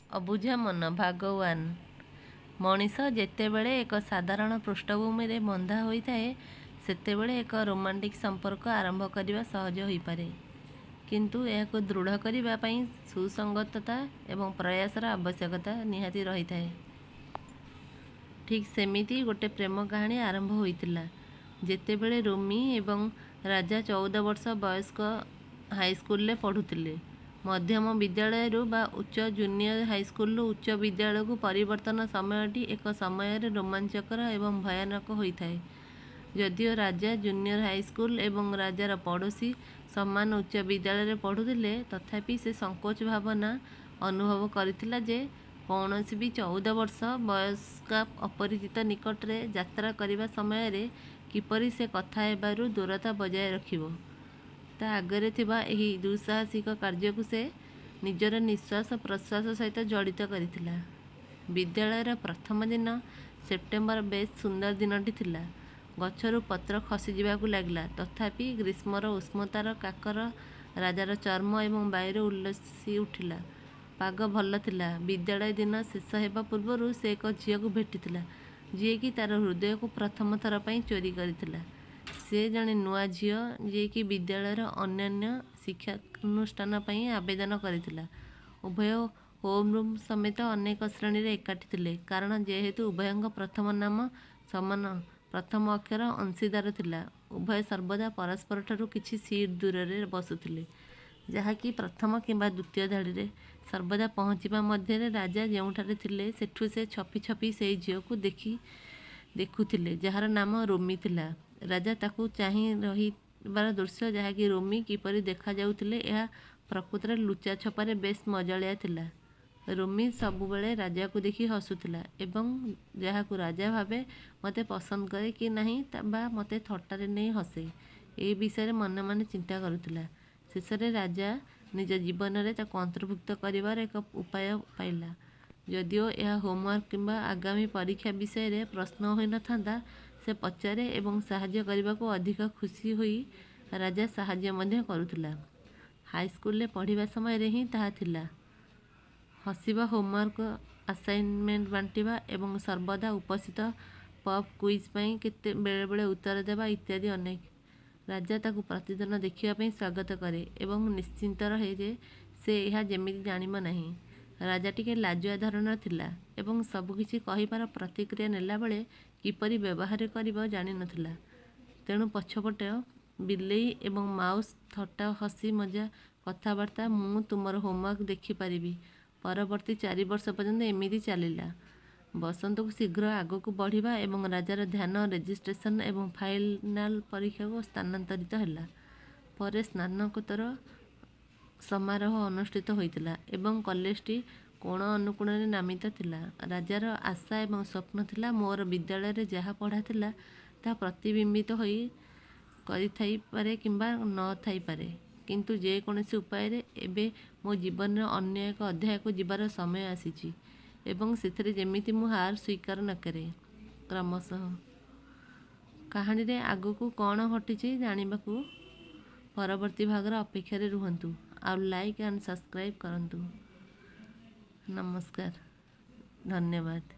ଅବୁଝା ମନ, ଭାଗ 1। ମଣିଷ ଯେତେବେଳେ ଏକ ସାଧାରଣ ପୃଷ୍ଠଭୂମିରେ ବନ୍ଧା ହୋଇଥାଏ, ସେତେବେଳେ ଏକ ରୋମାଣ୍ଟିକ୍ ସମ୍ପର୍କ ଆରମ୍ଭ କରିବା ସହଜ ହୋଇପାରେ। କିନ୍ତୁ ଏହାକୁ ଦୃଢ଼ କରିବା ପାଇଁ ସୁସଙ୍ଗତତା ଏବଂ ପ୍ରୟାସର ଆବଶ୍ୟକତା ନିହାତି ରହିଥାଏ। ଠିକ୍ ସେମିତି ଗୋଟେ ପ୍ରେମ କାହାଣୀ ଆରମ୍ଭ ହୋଇଥିଲା, ଯେତେବେଳେ ରୋମି ଏବଂ ରାଜା 14 ବର୍ଷ ବୟସ୍କ ହାଇସ୍କୁଲରେ ପଢ଼ୁଥିଲେ। ମଧ୍ୟମ ବିଦ୍ୟାଳୟରୁ ବା ଉଚ୍ଚ ଜୁନିୟର ହାଇସ୍କୁଲରୁ ଉଚ୍ଚ ବିଦ୍ୟାଳୟକୁ ପରିବର୍ତ୍ତନ ସମୟଟି ଏକ ସମୟରେ ରୋମାଞ୍ଚକର ଏବଂ ଭୟାନକ ହୋଇଥାଏ। ଯଦିଓ ରାଜା ଜୁନିୟର ହାଇସ୍କୁଲ ଏବଂ ରାଜାର ପଡ଼ୋଶୀ ସମାନ ଉଚ୍ଚ ବିଦ୍ୟାଳୟରେ ପଢ଼ୁଥିଲେ, ତଥାପି ସେ ସଙ୍କୋଚ ଭାବନା ଅନୁଭବ କରିଥିଲା ଯେ କୌଣସି ବି 14 ବର୍ଷ ବୟସ୍କା ଅପରିଚିତ ନିକଟରେ ଯାତ୍ରା କରିବା ସମୟରେ କିପରି ସେ କଥା ହେବାରୁ ଦୂରତା ବଜାୟ ରଖିବ। ତା ଆଗରେ ଥିବା ଏହି ଦୁଃସାହସିକ କାର୍ଯ୍ୟକୁ ସେ ନିଜର ନିଶ୍ୱାସ ପ୍ରଶ୍ୱାସ ସହିତ ଜଡ଼ିତ କରିଥିଲା। ବିଦ୍ୟାଳୟର ପ୍ରଥମ ଦିନ ସେପ୍ଟେମ୍ବର ବେଶ୍ ସୁନ୍ଦର ଦିନଟି ଥିଲା। ଗଛରୁ ପତ୍ର ଖସିଯିବାକୁ ଲାଗିଲା, ତଥାପି ଗ୍ରୀଷ୍ମର ଉଷ୍ମତାର କାକର ରାଜାର ଚର୍ମ ଏବଂ ବାୟୁରେ ଉଲ୍ଲସି ଉଠିଲା। ପାଗ ଭଲ ଥିଲା। ବିଦ୍ୟାଳୟ ଦିନ ଶେଷ ହେବା ପୂର୍ବରୁ ସେ ଏକ ଝିଅକୁ ଭେଟିଥିଲା, ଯିଏକି ତା'ର ହୃଦୟକୁ ପ୍ରଥମ ଥର ପାଇଁ ଚୋରି କରିଥିଲା। ସେ ଜଣେ ନୂଆ ଝିଅ, ଯିଏକି ବିଦ୍ୟାଳୟର ଅନ୍ୟାନ୍ୟ ଶିକ୍ଷାନୁଷ୍ଠାନ ପାଇଁ ଆବେଦନ କରିଥିଲା। ଉଭୟ ହୋମ୍ରୁମ୍ ସମେତ ଅନେକ ଶ୍ରେଣୀରେ ଏକାଠି ଥିଲେ, କାରଣ ଯେହେତୁ ଉଭୟଙ୍କ ପ୍ରଥମ ନାମ ସମାନ ପ୍ରଥମ ଅକ୍ଷର ଅଂଶୀଦାର ଥିଲା, ଉଭୟ ସର୍ବଦା ପରସ୍ପରଠାରୁ କିଛି ସିଟ୍ ଦୂରରେ ବସୁଥିଲେ, ଯାହାକି ପ୍ରଥମ କିମ୍ବା ଦ୍ୱିତୀୟ ଧାଡ଼ିରେ ସର୍ବଦା ପହଞ୍ଚିବା ମଧ୍ୟରେ। ରାଜା ଯେଉଁଠାରେ ଥିଲେ ସେଠୁ ସେ ଛପି ଛପି ସେଇ ଝିଅକୁ ଦେଖି ଦେଖୁଥିଲେ, ଯାହାର ନାମ ରୋମି ଥିଲା। ରାଜା ତାକୁ ଚାହିଁ ରହିବାର ଦୃଶ୍ୟ, ଯାହାକି ରୋମି କିପରି ଦେଖାଯାଉଥିଲେ, ଏହା ପ୍ରକୃତରେ ଲୁଚାଛପାରେ ବେଶ୍ ମଜାଳିଆ ଥିଲା। ରୋମି ସବୁବେଳେ ରାଜାକୁ ଦେଖି ହସୁଥିଲା ଏବଂ ଯାହାକୁ ରାଜା ଭାବେ ମୋତେ ପସନ୍ଦ କରେ କି ନାହିଁ ବା ମୋତେ ଥଟ୍ଟାରେ ନେଇ ହସେ, ଏ ବିଷୟରେ ମନେ ମନେ ଚିନ୍ତା କରୁଥିଲା। ଶେଷରେ ରାଜା ନିଜ ଜୀବନରେ ତାକୁ ଅନ୍ତର୍ଭୁକ୍ତ କରିବାର ଏକ ଉପାୟ ପାଇଲା। ଯଦିଓ ଏହା ହୋମୱାର୍କ କିମ୍ବା ଆଗାମୀ ପରୀକ୍ଷା ବିଷୟରେ ପ୍ରଶ୍ନ ହୋଇନଥାନ୍ତା, ସେ ପଚାରେ ଏବଂ ସାହାଯ୍ୟ କରିବାକୁ ଅଧିକ ଖୁସି ହୋଇ ରାଜା ସାହାଯ୍ୟ ମଧ୍ୟ କରୁଥିଲା। ହାଇସ୍କୁଲରେ ପଢ଼ିବା ସମୟରେ ହିଁ ତାହା ଥିଲା। ହସିବା, ହୋମୱାର୍କ ଆସାଇନମେଣ୍ଟ ବାଣ୍ଟିବା ଏବଂ ସର୍ବଦା ଉପସ୍ଥିତ ପବ୍ କୁଇଜ୍ ପାଇଁ କେତେ ବେଳେବେଳେ ଉତ୍ତର ଦେବା ଇତ୍ୟାଦି ଅନେକ। ରାଜା ତାକୁ ପ୍ରତିଦିନ ଦେଖିବା ପାଇଁ ସ୍ୱାଗତ କରେ ଏବଂ ନିଶ୍ଚିନ୍ତ ରହେ ଯେ ସେ ଏହା ଯେମିତି ଜାଣିବ ନାହିଁ। ରାଜା ଟିକେ ଲାଜୁଆ ଧରଣର ଥିଲା ଏବଂ ସବୁକିଛି କହିବାର ପ୍ରତିକ୍ରିୟା ନେଲାବେଳେ କିପରି ବ୍ୟବହାର କରିବ ଜାଣିନଥିଲା। ତେଣୁ ପଛପଟ ବିଲେଇ ଏବଂ ମାଉସ୍ ଥଟ୍ଟା, ହସି ମଜା କଥାବାର୍ତ୍ତା, ମୁଁ ତୁମର ହୋମୱାର୍କ ଦେଖିପାରିବି। ପରବର୍ତ୍ତୀ 4 ବର୍ଷ ପର୍ଯ୍ୟନ୍ତ ଏମିତି ଚାଲିଲା। ବସନ୍ତକୁ ଶୀଘ୍ର ଆଗକୁ ବଢ଼ିବା ଏବଂ ରାଜାର ଧ୍ୟାନ ରେଜିଷ୍ଟ୍ରେସନ୍ ଏବଂ ଫାଇନାଲ୍ ପରୀକ୍ଷାକୁ ସ୍ଥାନାନ୍ତରିତ ହେଲା। ପରେ ସ୍ନାତକୋତ୍ତର ସମାରୋହ ଅନୁଷ୍ଠିତ ହୋଇଥିଲା ଏବଂ କଲେଜଟି କୋଣ ଅନୁକୋଣରେ ନାମିତ ଥିଲା। ରାଜାର ଆଶା ଏବଂ ସ୍ୱପ୍ନ ଥିଲା, ମୋର ବିଦ୍ୟାଳୟରେ ଯାହା ପଢ଼ା ଥିଲା ତାହା ପ୍ରତିବିମ୍ବିତ ହୋଇ କରିଥାଇପାରେ କିମ୍ବା ନ ଥାଇପାରେ, କିନ୍ତୁ ଯେକୌଣସି ଉପାୟରେ ଏବେ ମୋ ଜୀବନର ଅନ୍ୟ ଏକ ଅଧ୍ୟାୟକୁ ଯିବାର ସମୟ ଆସିଛି ଏବଂ ସେଥିରେ ଯେମିତି ମୁଁ ହାର ସ୍ୱୀକାର ନ କରେ। କ୍ରମଶଃ କାହାଣୀରେ ଆଗକୁ କ'ଣ ଘଟିଛି ଜାଣିବାକୁ ପରବର୍ତ୍ତୀ ଭାଗର ଅପେକ୍ଷାରେ ରୁହନ୍ତୁ ଆଉ ଲାଇକ୍ ଆଣ୍ଡ ସବସ୍କ୍ରାଇବ୍ କରନ୍ତୁ। ନମସ୍କାର, ଧନ୍ୟବାଦ।